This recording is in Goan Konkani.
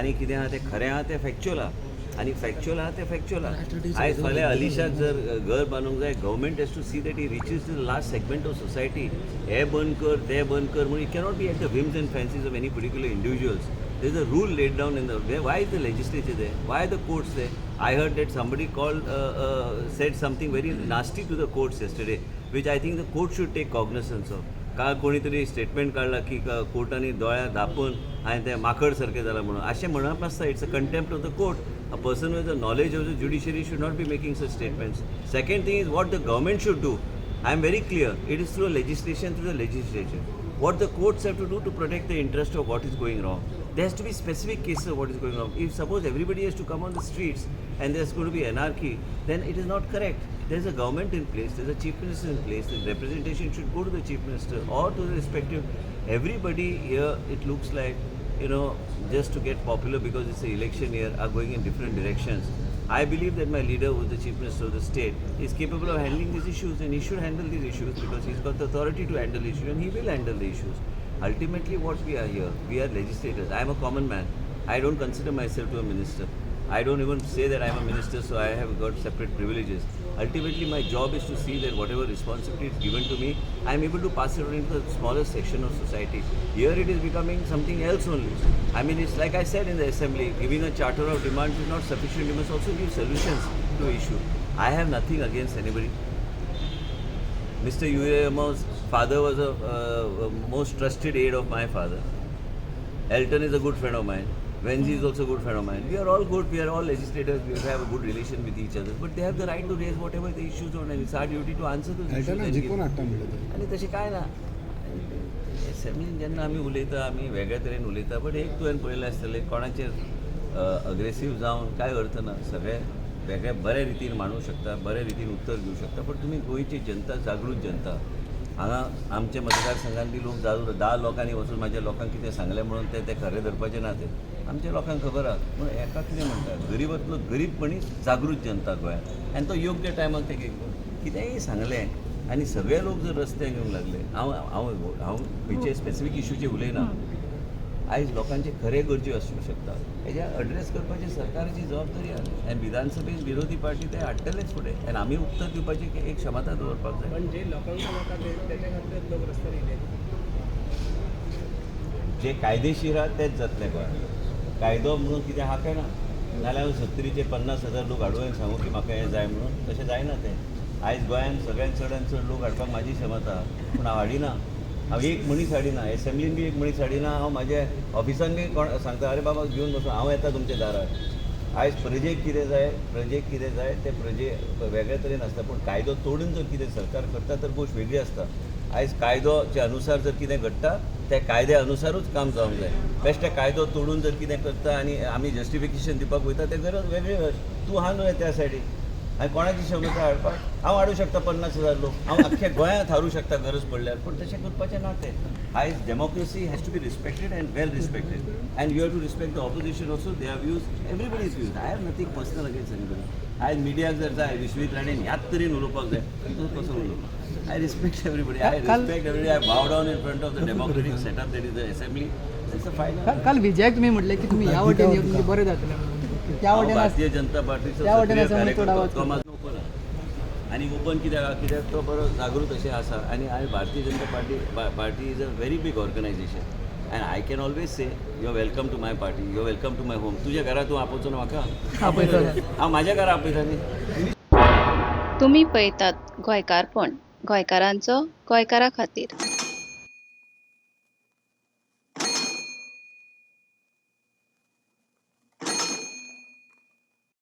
आनी कितें आहा तें खरें आहा, तें फॅक्च्युअल आहा आनी फॅक्च्युअल आहा तें फॅक्च्युअल आहा. आयज फाल्यां अलिशाक जर घर बांदूंक जाय, government has to see that he reaches the last segment of society. हें बंद कर, तें बंद कर म्हणून it cannot be at the whims and fancies of any particular individuals. There is a rule laid down in the why is the legislature there? Why are the courts there? I heard that somebody called said something very nasty to the courts yesterday, which I think the court should take cognizance of. काल कोणी तरी स्टेटमेंट काडला की कोर्टांनी दोळ्या धांपून हांवें तें माकड सारकें जालां म्हणून. अशें म्हणप नासता. It's a contempt of the court. A person with the knowledge of the judiciary should not be making such statements. Second thing is what the government should do. I am very clear. It is through legislation, through the legislature. What the courts have to do to protect the interest of what is going wrong. There has to be specific cases of what is going wrong. If suppose everybody has to come on the streets and there's going to be anarchy, then it is not correct. There's a government in place, there's a chief minister in place, the representation should go to the chief minister or to the respective. Everybody here, it looks like, just to get popular because it's an election year, are going in different directions. I believe that my leader, who is the chief minister of the state, is capable of handling these issues and he should handle these issues because he's got the authority to handle issues and he will handle the issues. Ultimately, what we are here, we are legislators. I am a common man. I don't consider myself to a minister. I don't even say that I am a minister, so I have got separate privileges. Ultimately, my job is to see that whatever responsibility is given to me, I am able to pass it on into the smallest section of society. Here it is becoming something else only. I mean, it's like I said in the assembly, giving a charter of demands is not sufficient. You must also give solutions to issue. I have nothing against anybody. Mr. Yuri father was a most trusted aide of my father. Elton is a good friend of mine. Venzi is also a good friend of mine. We are all good. We are all legislators. We have a good relation with each other. But they have the right to raise whatever the issues on, and it's our duty to answer those issues. एल्टनाक and give- जिखून हाडटा म्हणलें ते. आनी तशें कांय ना. एसेंब्लीन जेन्ना आमी उलयता, आमी वेगळे तरेन उलयता, बट एक तुवें पळयलें आसतलें, कोणाचेर अग्रेसीव जावन कांय अर्थ ना. सगळे वेगळे बरे रितीन मांडूंक शकता, बरे रितीन उत्तर दिवं शकता, पण तुमी गोंयची जनता, जागृत जनता हांगा आमच्या मतदारसंघात बी लोक जागृत. 10 लोकांनी वचून म्हाज्या लोकांक कितें सांगलें म्हणून ते ते खरें धरपाचें ना. तें आमच्या लोकांक खबर आहा. पूण हेका कितें म्हणटा, गरिबांतलो गरीब मनीस, जागृत जनता गोंयांत आनी तो योग्य टायमाक ते कितेंय सांगलें आनी सगळे लोक जर रस्त्यार येवंक लागले, हांव खंयचे स्पेसिफीक इशूचे उलयना. आयज लोकांचे खरे गरज्यो आसूंक शकता, हेज्या अड्रेस करपाची सरकाराची जबाबदारी आहा आनी विधानसभेन विरोधी पार्टी ते हाडटलेच फुडें आनी आमी उत्तर दिवपाची एक क्षमता दवरपाक जाय. पण जे लोकांक नाका ते त्याच्या खातीर लोक रस्त्यार येयले. जे कायदेशीर आहा तेच जातलें गोंयांत. कायदो म्हणून कितें आहा काय ना, नाल्यार हांव 70चे 50,000 लोक हाडूं आनी सांगू की म्हाका हें जाय म्हणून, तशें जायना तें. आयज गोंयांत सगळ्यांत चडान चड लोक हाडपाक म्हाजी क्षमता आहा, पूण हांव हाडिना. हांव एक मनीस हाडिना, एसेंब्लीन बी एक मनीस हाडिना. हांव म्हाज्या ऑफिसान बी कोण सांगता, "अरे बाबा, घेवन बसून हांव येता तुमच्या दारार." आयज प्रजेक कितें जाय, प्रजेक कितें जाय तें प्रजे वेगळे तरेन आसता, पूण कायदो तोडून जर कितें सरकार करता तर गोश्ट वेगळी आसता. आयज कायदोच्या अनुसार जर कितें घडटा, त्या कायद्या अनुसारूच काम जावंक जाय. बेश्टे कायदो तोडून जर कितें करता आनी आमी जस्टिफिकेशन दिवपाक वयता, तें गरज वेगळी गोश्ट. तूं आहा न्हय त्या सायडीक आनी कोणाची क्षमता हाडपाक? हांव हाडूं शकता 50,000 लोक, हांव अख्ख्या गोंयांत हाडूं शकता गरज पडल्यार, पूण तशें करपाचें ना तें. आयज democracy has to be respected and well respected, and you have to respect the opposition also, their views, everybody's views. I have nothing personal against anybody. आयज मिडियाक जर जाय, विश्वजीत राणेन ह्याच तरेन उलोवपाक जाय, तो कसो उलोवपाक? I respect everybody. I respect everybody. I bow down in front of the democratic setup that is the assembly. It's a final. काल विजयाक तुम्ही म्हटले की तुम्ही ह्या वटेन येवन तुमचें बरें जातलें म्हणून. त्या हांव वटेन भारतीय जनता पार्टीचो त्या वटेन सक्रीय आसा म्हणून चड कार्यकर्तो. आवाज तो माजो ओपन आहा आनी ओपन कित्याक आहा? कित्याक तो बरो जागृत अशें आसा. आनी हांवें Bharatiya Janata party is a very big organization and I can always say, "You are welcome to my party, you are welcome to my home." तुज्या घरा तूं आपोवचो ना म्हाका? आपयतलो. हांव म्हाज्या घरा आपयता न्ही. तुमी पळयतात गोंयकारपण, गोंयकारांचो गोंयकारा खातीर.